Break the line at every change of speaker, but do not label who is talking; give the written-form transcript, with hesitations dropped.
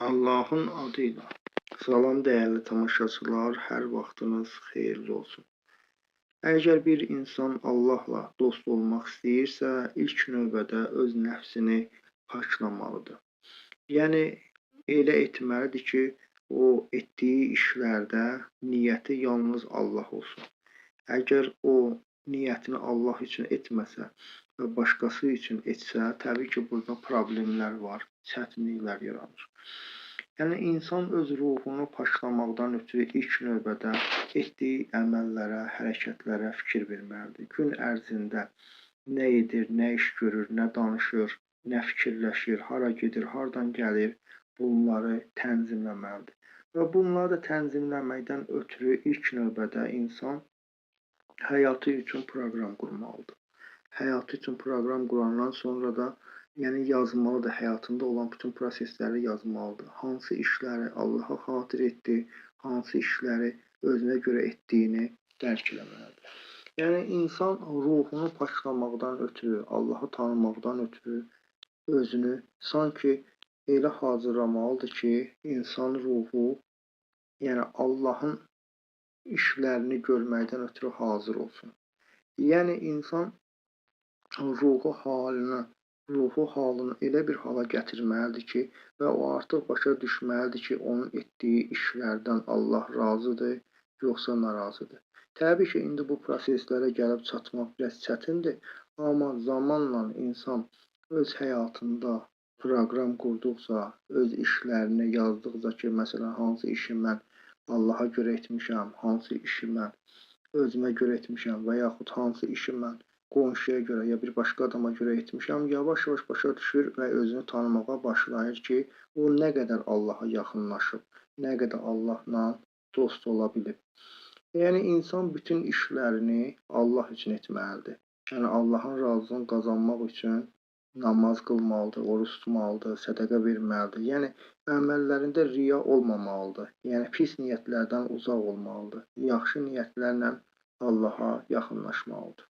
Allahın adıyla. Salam dəyərli tamaşaçılar, hər vaxtınız xeyirli olsun. Əgər bir insan Allahla dost olmaq istəyirsə, ilk növbədə öz nəfsini paklamalıdır. Yəni elə etməlidir ki, o etdiyi işlərdə niyyəti yalnız Allah olsun. Əgər o niyyətini Allah üçün etməsə və başqası üçün etsə, təbii ki, burada problemlər var, çətinliklər yaranır. Yəni insan öz ruhunu paklamaqdan ötürü ilk növbədə etdiyi əməllərə, hərəkətlərə fikir verməlidir. Gün ərzində nə edir, nə iş görür, nə danışır, nə fikirləşir, hara gedir, hardan gəlir, bunları tənzimləməlidir. Və bunları da tənzimləməkdən ötürü ilk növbədə insan həyatı üçün proqram qurmalıdır. Həyatı üçün proqram qurandan sonra da yəni yazmalıdır, həyatında olan bütün prosesləri yazmalıdır. Hansı işləri Allaha xatir etdi, hansı işləri özünə görə etdiyini dərk eləməlidir. Yəni insan ruhunu paklamaqdan ötürü, Allahı tanımaqdan ötürü özünü sanki elə hazırlamalıdır ki, insan ruhu, yəni Allahın işlərini görməkdən ötürü hazır olsun. Yəni insan ruhu halını elə bir hala gətirməlidir ki, və o artıq başa düşməlidir ki, onun etdiyi işlərdən Allah razıdır, yoxsa narazıdır. Təbii ki, indi bu proseslərə gəlib çatmaq biraz çətindir, amma zamanla insan öz həyatında proqram qurduqca, öz işlərini yazdıqca ki, məsələn, hansı işi mən Allaha görə etmişəm, hansı işi mən özümə görə etmişəm və yaxud hansı işi mən qonşuya görə ya bir başqa adama görə etmişəm, yavaş-yavaş başa düşür və özünü tanımağa başlayır ki, o nə qədər Allaha yaxınlaşıb, nə qədər Allahla dost ola bilib. Yəni insan bütün işlərini Allah üçün etməlidir. Yəni Allahın razılığını qazanmaq üçün namaz qılmalıdır, oruc tutmalıdır, sədəqə verməlidir. Yəni əməllərində riya olmamalıdır. Yəni pis niyyətlərdən uzaq olmalıdır. Yaxşı niyyətlərlə Allaha yaxınlaşmalıdır.